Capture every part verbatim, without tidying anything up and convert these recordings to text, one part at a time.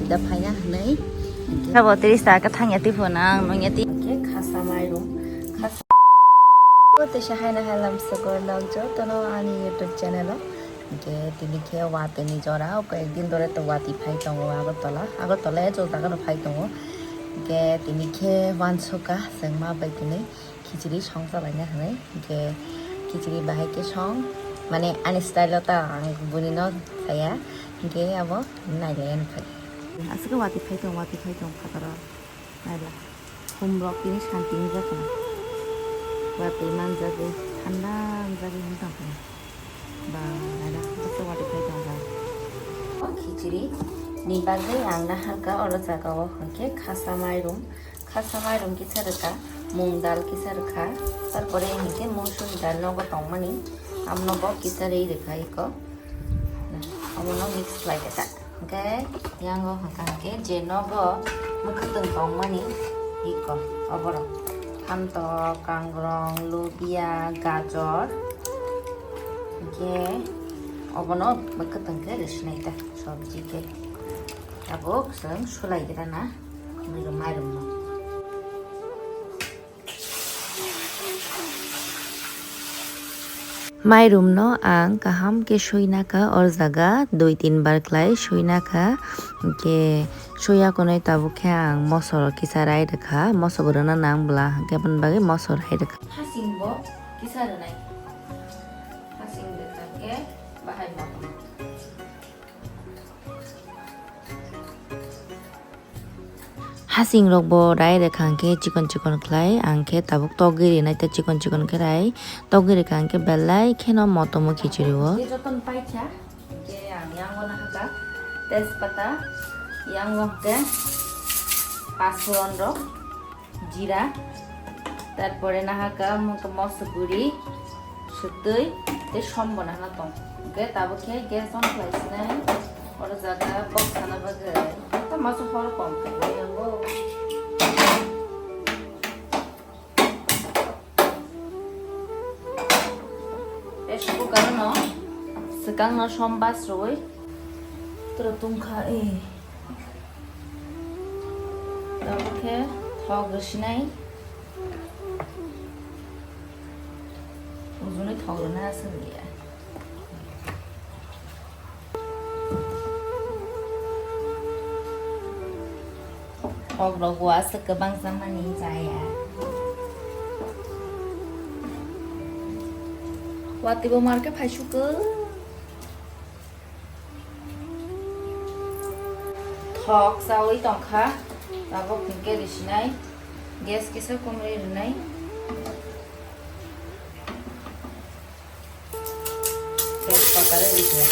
Tida phaina hwnwi. Abo tris taka thangya twi phone ang nungya twi. Hwnkhe khasa mairum, khasa. Bo teisa haina halam sogor nok jotono ani YouTube channel o. Hwnkhe tini khe watwi ni jora, o koi ek din dore to watwi phai tongo Agartala. Agartala e jora gano phai tongo. Hwnkhe tini khe uansukha chwng ma bai tini khichiri song chalaina hwnwi. Hwnkhe khichiri bahai khe song, mane ani style o ta ang buni no saya. Hwnkhe abo nailaiya phai. Aswk watwi phai tong, watwi phai tong phataro. Naila. Khum rok tini santi wngjakha. Watwi manjagwi, thanda wngjagwi wng tongkha. Ba, naila, bwswk watwi phai tongkha. O khichiri ni bagwi ang naharkha oro jaga o hwnkhe khasa mairum. Khasa mairum kisa rwkha, mung dal kisa rwkha, tarpore hinkhe musuri dal nogo tongmani, amno bo kisa rwi rwkha eko. Omono mix khlai khe ta. Hwnkhe yango hwnkha hwnkhe je nogo mwkhwtwng tongmani eko oborok. Phantok, kangrong, lubia, gajor. Hwnkhe obono mwkhwtwng khe rwsinai ta sobji khe. Tabuk chwng sulai gra na. Mairum, mairum no. Mairum no ang kaham khe suina kha, or jaga dui tin bar khlai suina kha. Hwnkhe suya konwi tabuk khe ang moso rok kisa rai rwkha, moso bo rwna nang bwla, hwnkhe aboni bagwi moso rai rwkha. Hasing bo kisa rwnai. Hasing rwkha khe bahai motom. Hasing rok bo rai rwkha hwnkhe chikon chikon khlai, ang khe tabuk togwi rinai tei chikon chikon khe rai, togwi rwkha hwnkhe belai kheno motomo khichiri o. Tei jotono paikha, hwnkhe ang yango nahakha tejpata, yango hwnkhe pasforon rok. Jira, tarpore nahakha mosok guri, swtwi tei som bo nahana tong. Hwnkhe tabuk khe gas on khlai sinai, oro jaga bok sana bagwi. Tamo se hor kom khainai nango. Pressure cooker no swkang no som bas rwui tro tungkha, eh. Tabuk khe thok rwsinai. Ujunwi thok rwna aswk ya. Thok rok bo aswk kwbang chamani chaya. Watwi bo market phai sukha. Thok chawi tongkha, tabuk hinkhe risinai, gas kisa komwi rinai. Tejpata rwi rikha.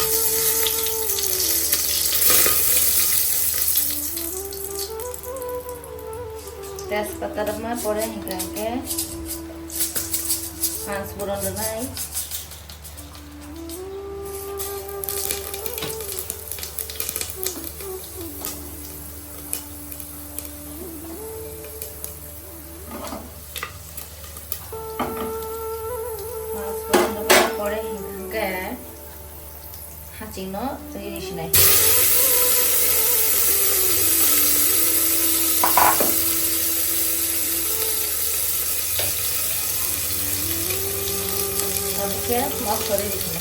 Tejpata rwma pore hinkhe, hinkhe panchforon rwnai. Pore hinkhe hachingno twi rwsinai. Tabuk khe mosori rikha.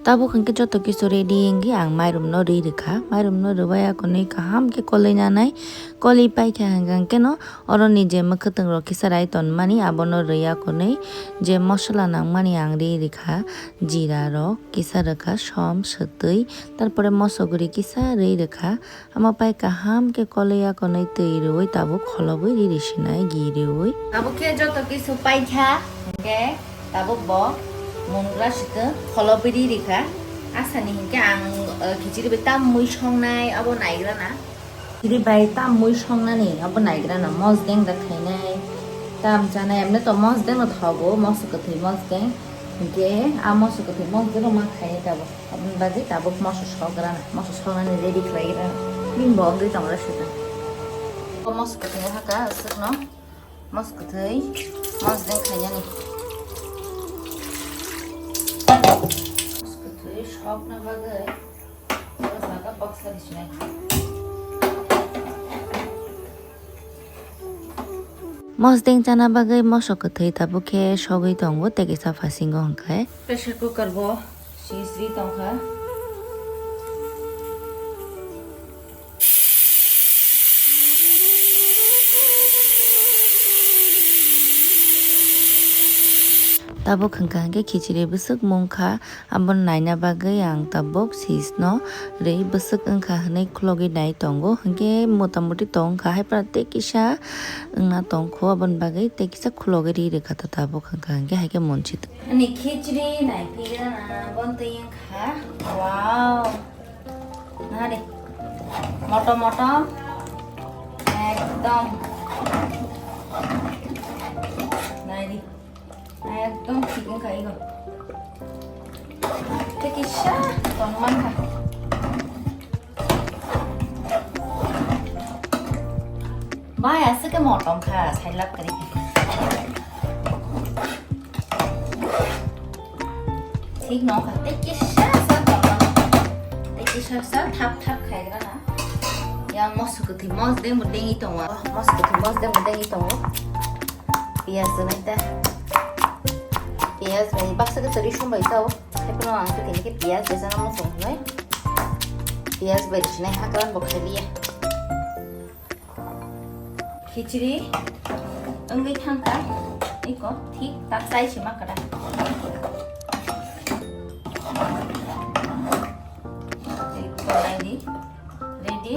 Tabuk hwnkhe joto kisu ready wngwi ang mairum no rwi rwkha. Mairum no rwbai akonwi kaham khe kolwi nanai. Kolwi paikha hwnkhe no oroni je mwkhwtwng rok kisa rai tonmani abono rwi akonwi je mosola nangmani ang rwi rwkha. Jira rok kisa rwkha, som, swtwi, tarpore moso guri kisa rwi rwkha. Omo pai kaham khe kolwi akonwi twi rwui tabuk kholobwi riri sinai gi rwui. Tabuk khe joto kisu paikha, hwnkhe tabuk bo mungra swkang kholobwi riri kha. Asani hinkhe ang, eh, khichiri bai tam mui songnai abo naigrana. Khichiri bai tam mui songnani abo naigrana. Mosdeng da khainai, tam chanai, emne to mosdeng no thogo, moso kwthwi mosdeng. Hinkhe a moso kwthwi mosdeng no ma khainai tabuk. Aboni bagwi tabuk moso sokra na, moso soknani ready khlai gra. Bini bo wngwi tongo sita. Mos kwthwi haka aswkno. Mos kwthwi, mos deng khainani. Mos kwthwi sokna bagwi o jaga baksa rwsinai. Mos deng chana bagwi moso kwthwi tabuk khe sogwi tongo tei kisa phasingo hwnkhe. Pressure cooker bo sisri tongkha. Tabuk hwnkha hwnkhe khichiri bwswk mungkha, aboni naina bagwi ang tabuk sisno rwi bwswk wngkha hwnwi khulogwi nai tongo, hwnkhe motamuti tongkha haiphano tei kisa wngna tongkho, aboni bagwi tei kisa khulogwi ri rwkha ta tabuk hwnkha hwnkhe haikhe monchit. Ani khichiri nai phigana bontwi wngkha, wow. Nari. Moto moto. Ekdom. Nari. Ekdom thik wngkha ego. Tei kisa tong mankha. Bai aswk khe motom kha, sailak kwrwi. Thik no kha, tei kisa sa tongma no. Tei kisa sa thap thap khaigra na. Yang moso kwthwi mos deng bo dengwi tongo. Mos kwthwi mos deng bo dengwi tongo. Piyaj rwnai ta. Piyaj bai baksa khe twi sum bai tao. Haiphano ang khe tini khe piyaj bai sana mosong hnai. Piyaj bai sinai hakran bo khai liya. Khichiri wngwi thangkha, iko thik tak chai se ma kwrak. Tei kolai di ready.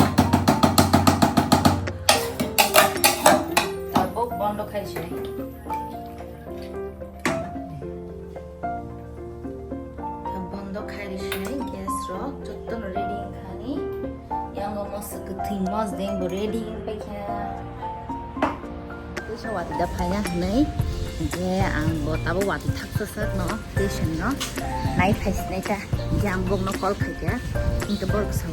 Tabuk bondo khai se. Bondo khai rwsai gas rok jotono ready wngkha ni. Yango mosok kwthwi mosdeng bo ready wngpaikha. Puisa watwi da phaina hwnwi hwnkhe ang bo tabuk watwi thaksa sakno station no nai phaisinai ta. Hwnkhe ang bokno call khaikha, hwnkhe borok sao,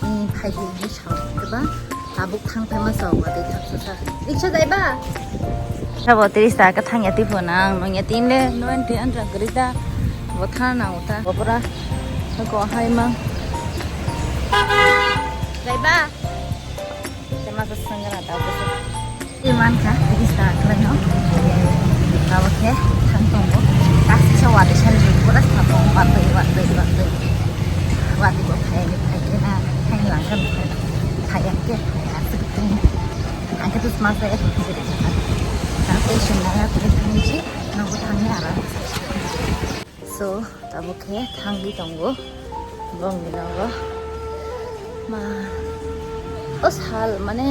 "Ni phai di," hwnwi sao, hwnkhe ba tabuk thang phaima sao watwi thaksa sak. Riksa jaiba? Sabo tris taka thangya twi phano ang nungya tin le nonti antra kwrwi ta. Bo thana nango ta. Bo pura ko hai ma. Jaiba? Tema sa sangana ta bo. Iman ka tris taka no. Abo khe thang tongo. Taksi sa watwi sari pura sa tongo. Watwi, watwi, watwi. Watwi bo phai, phai na, phai lang kan phai. Phai ya ke, phai ya. Ang khe to smart bai ekho khe. Ang station nai ya khe thangni si, nang bo thangni ara. So, tabuk khe thangwi tongo. Bong ni nogo. Ma, o sal mane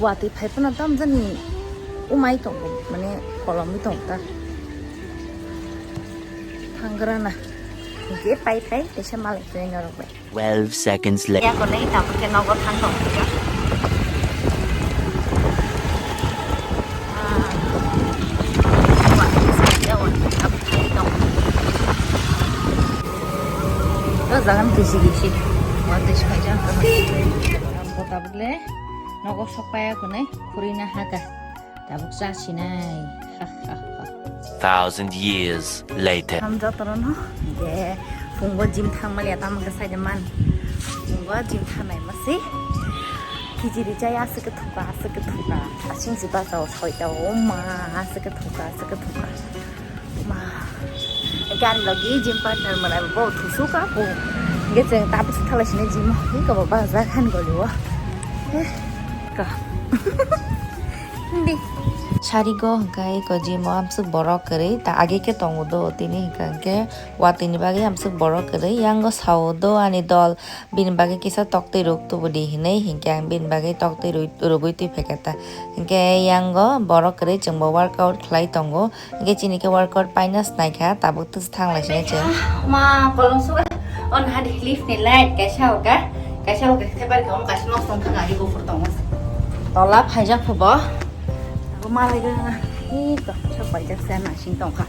watwi phai phano tamjani umai tongo, mane kolomwi tongo ta. Thangrana. Hwnkhe pai pai kaisa malai phai norok bai. Twelve seconds later. Ya konai tabuk khe nogo thang tong kha. Ah. Wa, ya wa, tabuk thang tong. O jagan kisi kisi. Wa, tei sai jang. Tabuk le nogo sok paya konai khuri na haka. Tabuk chasinai. Ha, ha, ha. Thousand years later. Hamjatorono je phungo gym thangmaliya, tamo khe saide man. Phungo gym thangnai masi. Khichiri chai aswk khe thuka, aswk khe thuka. Asing si bachao soita o ma, aswk khe thuka, aswk khe thuka. Ma. Gan logi gym partner mana bo thusuka bo. Ge cheng tabuk thala sini gym hi ko ba ja khan goliwo. Eh, ka. Hindi. Sarigo hwnkhe eko gym o amswk borok kwrwi, ta age khe tongo do, tini hwnkha hwnkhe watwi ni bagwi amswk borok kwrwi, yango sao do ani dol, bini bagwi kisa toktwi rwk tubudi hinwi, hinkhe ang bini bagwi toktwi rwi-, rwgwi twi phaikha ta. Hinkhe yango borok kwrwi chwngbo workout khlai tongo. Hingke chini ke workout paina snaikha, tabuk tei thang lai sinai chwng. Ma kolom suga, on hadi lift ni light kaisa oka, kaisa oka khe bar ka, kaisa nok tong thang agi buphur tongo. Tola phaijak phubo. Abo malai ga, hi to, sok paijak sa nasing tongkha.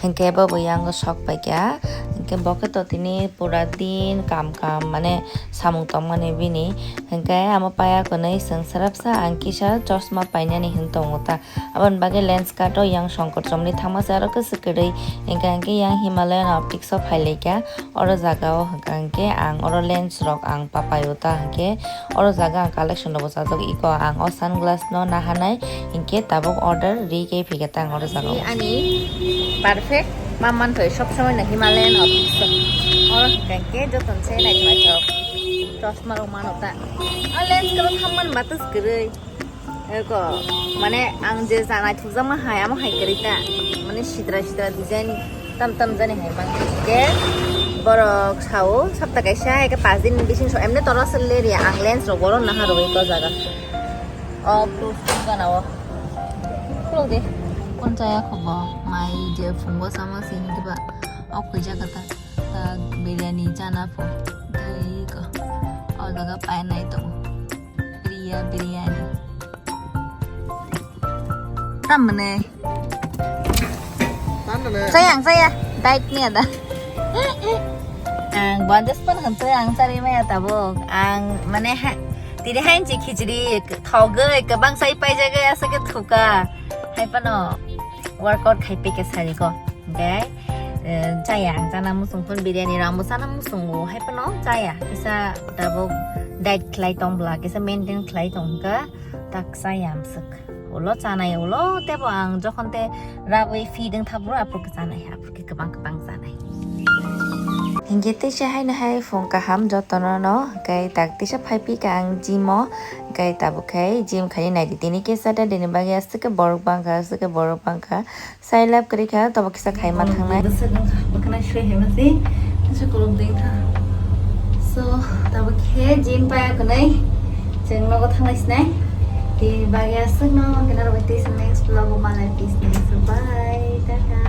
Hingke bo bo yango sok paikha. Hwnkhe bo khe to tini pura din kam kam mane samung tongmani bini. Hwnkhe amo paya kwnwi chwng swrapsa ang kisa chosma painani hwn tongo ta. Aboni bagwi Lenskarts o yang Songkor chomni thangma se aro khe swkirwi hwnkha hwnkhe yang Himalayan Optics o phailaikha. Oro jaga o hwnkha hwnkhe ang oro lens rok ang papaio ta hwnkhe oro jaga ang collection rok bo chajak iko ang o sunglass no nahanai hwnkhe tabuk order ri khe phikha ta ang oro jaga o. Ani perfect ma manthai sob somoi no Himalayan Optics o. Oro hwnkha hwnkhe joto se naithok naithok chosma rok mano ta. O lens kwrwi thamman batas kwrwi. Eko, mane ang je janai thukjakma hai, amo hai kwrwi ta. Mane sitra sitra design tam tam jani hai mang. Je borok sao, sapta kaisa, eke pas din bising so, emne toro aswk le ria, ang lens rok boron naha rwui ko jaga. O, blue screen gana o. Khulok di. Kon chaya khobo, mai je phungo sama sini diba. O khuija kata, ta biryani chana pho. Tei ko, o jaga painai tongo. Priya biryani. Tamne. Tamne. Saya, saya. Diet ni ada. Ang bonus pun kan saya ang cari maya tabuk. Ang mane ha, tini hai si khichdi thogoi kebang sai pai jaga asa ke thuka. Hai pano workout khai pe ke sari ko. Hwnkhe, eh, chaya ang chana muchung phun biryani rang bo chana muchungo, hai phano chaya. Kisa tabuk diet khlai tong bwla, kisa maintain khlai tong kha, tak chaya amswk. Ulo chanai ulo tebo ang jokhon te rabwi fit wng thabro aphuru khe chanai, aphuru khe kwbang kwbang chanai. Hwnkhe teisa haino hai phung kaham jotono no, hwnkhe tak teisa phai phi kha ang gym o, hwnkhe tabuk khai gym khainai naidi tini khe Saturday ni bagwi aswk khe borok bangkha, aswk khe borok bangkha. Sai lab kwrwi kha, tobo kisa khai ma thangnai. Bwswk wngkha, bwkhwnai swi hai masi, kisa kolok ding kha. So, tabuk khe gym paya kwnwi, chwng nogo thanglai sinai. Tini bagwi aswkno, kinaro bai tei next vlog o malai pis nai. So, bye, tata.